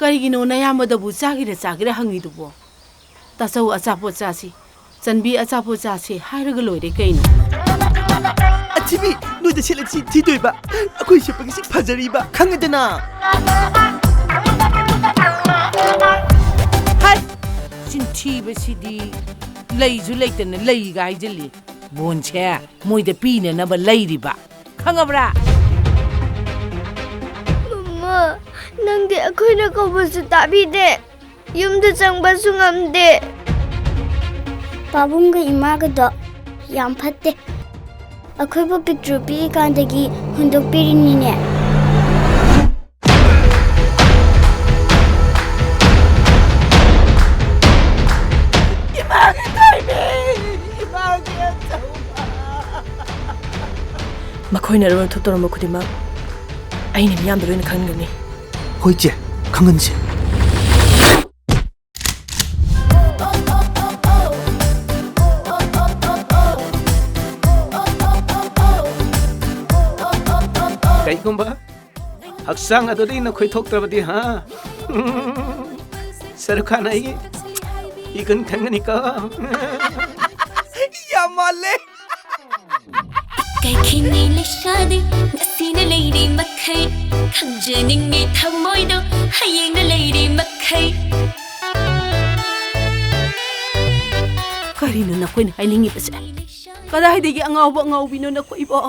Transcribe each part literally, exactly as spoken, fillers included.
ꯀꯔꯤꯒꯤꯅꯣ ꯅꯌꯥꯝꯕꯗꯕꯨ ꯆꯥꯒꯦꯔꯥ ꯆꯥꯒꯦꯔꯥ ꯍꯪꯉꯤꯗꯨꯕꯣ? ꯇꯥꯆꯧ, ꯑꯆꯥꯄꯣꯠ ꯆꯥꯁꯤ, ꯆꯟꯕꯤ, ꯑꯆꯥꯄꯣꯠ ꯆꯥꯁꯤ ꯍꯥꯏꯔꯒ ꯂꯣꯏꯔꯦ ꯀꯩꯅꯣ꯫ ꯑꯊꯤꯕꯤ, ꯅꯣꯏꯗ ꯁꯦꯠꯂꯗꯤ ꯊꯤꯗꯣꯏꯕ, ꯑꯩꯈꯣꯏ ꯁꯦꯠꯄꯒꯤꯁꯤ ꯐꯖꯔꯤꯕ, ꯈꯪꯉꯦꯗꯅ? ꯍꯥꯏ! ꯆꯤꯟꯊꯤꯕꯁꯤꯗꯤ꯫ ꯂꯩꯁꯨ ꯂꯩꯇꯅ ꯂꯩꯒ ꯍꯥꯏꯖꯤꯜꯂꯤ꯫ ꯕꯣꯟꯁꯦ ꯃꯣꯏꯗ ꯄꯤꯅꯅꯕ ꯂꯩꯔꯤꯕ, ꯈꯪꯉꯕ꯭ꯔꯥ? ꯃꯃꯥ, ꯅꯪꯗꯤ ꯑꯩꯈꯣꯏꯅ ꯀꯧꯕꯁꯨ ꯇꯥꯕꯤꯗꯦ, ꯌꯨꯝꯗ ꯆꯪꯕꯁꯨ ꯉꯝꯗꯦ꯫ ꯄꯥꯕꯨꯡꯒ ꯏꯃꯥꯒꯗꯣ ꯌꯥꯝ ꯐꯠꯇꯦ꯫ ꯑꯩꯈꯣꯏꯕꯨ ꯄꯤꯛꯇ꯭ꯔꯨ ꯄꯤꯛꯏꯀꯥꯟꯗꯒꯤ ꯍꯨꯟꯗꯣꯛꯄꯤꯔꯤꯅꯤꯅꯦ꯫ ꯏꯃꯥꯒꯤ ꯊꯣꯏꯕꯤ! ꯏꯃꯥꯒꯤ ꯑꯆꯧꯕ! ꯃꯈꯣꯏꯅ ꯑꯔꯣꯟ ꯑꯊꯨꯞ ꯇꯧꯔꯝꯕ ꯈꯨꯗꯤꯡꯃꯛ ꯑꯩꯅ ꯃꯤꯌꯥꯝꯗ ꯂꯣꯏꯅ ꯈꯪꯍꯟꯒꯅꯤ꯫ ꯍꯣꯏ, ꯆꯦ, ꯈꯪꯍꯟꯁꯤ꯫ ꯀꯩꯒꯨꯝꯕ ꯍꯛꯆꯥꯡ ꯑꯗꯨꯗ ꯅꯈꯣꯏ ꯊꯣꯛꯇ꯭ꯔꯕꯗꯤ, ꯍꯥ? ꯁꯔꯨꯛ ꯈꯥꯟ ꯑꯩꯒꯤ ꯏꯒꯨꯟ ꯈꯪꯒꯅꯤꯀꯣ꯫ ꯌꯥꯝ ꯃꯥꯜꯂꯦ꯫ ꯀꯩꯈꯤꯅꯤ ꯂꯩꯁꯥꯗꯤ ꯉꯁꯤꯅ ꯂꯩꯔꯤ ꯃꯈꯩ, ꯈꯪꯖꯅꯤꯡꯉꯤ ꯊꯃꯣꯏꯗꯣ ꯍꯌꯦꯡꯅ ꯂꯩꯔꯤ ꯃꯈꯩ꯫ ꯀꯔꯤꯅꯣ ꯅꯈꯣꯏꯅ ꯍꯥꯏꯅꯤꯡꯉꯤꯕꯁꯦ? ꯀꯗꯥꯏꯗꯒꯤ ꯑꯉꯥꯎꯕ ꯑꯉꯥꯎꯕꯤꯅꯣ ꯅꯈꯣꯏꯕꯣ?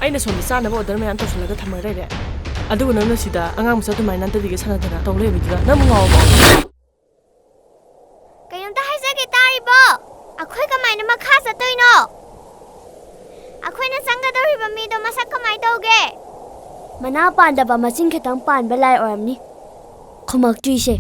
ꯑꯩꯅ ꯁꯣꯝꯗ ꯆꯥꯅꯕ order ꯃꯌꯥꯝ ꯇꯧꯁꯤꯜꯂꯒ ꯊꯝꯃ ꯂꯩꯔꯦ, ꯑꯗꯨꯒ ꯅꯪꯅ ꯁꯤꯗ ꯑꯉꯥꯡ ꯃꯆꯥ ꯑꯗꯨꯃꯥꯏꯅ ꯅꯥꯟꯇꯗꯤꯒ ꯁꯥꯟꯅꯗꯅ ꯇꯧ ꯂꯩꯕꯗꯨꯗ ꯅꯪꯕꯨ ꯉꯥꯎꯔꯕꯣ? ꯀꯩꯅꯣꯝꯇ ꯍꯥꯏꯖꯒꯦ, ꯇꯥꯔꯤꯕꯣ? ꯑꯩꯈꯣꯏ ꯀꯃꯥꯏꯅ ꯃꯈꯥ ꯆꯠꯇꯣꯏꯅꯣ? ꯑꯩꯈꯣꯏꯅ ꯆꯪꯒꯗꯧꯔꯤꯕ ꯃꯤꯗꯣ ꯃꯁꯛ ꯀꯃꯥꯏ ꯇꯧꯒꯦ? ꯃꯅꯥ ꯄꯥꯟꯗꯕ, ꯃꯆꯤꯟ ꯈꯛꯇꯪ ꯄꯥꯟꯕ ꯂꯥꯏ ꯑꯣꯏꯔꯝꯅꯤ ꯈꯨꯝꯃꯛꯇ꯭ꯔꯤꯁꯦ꯫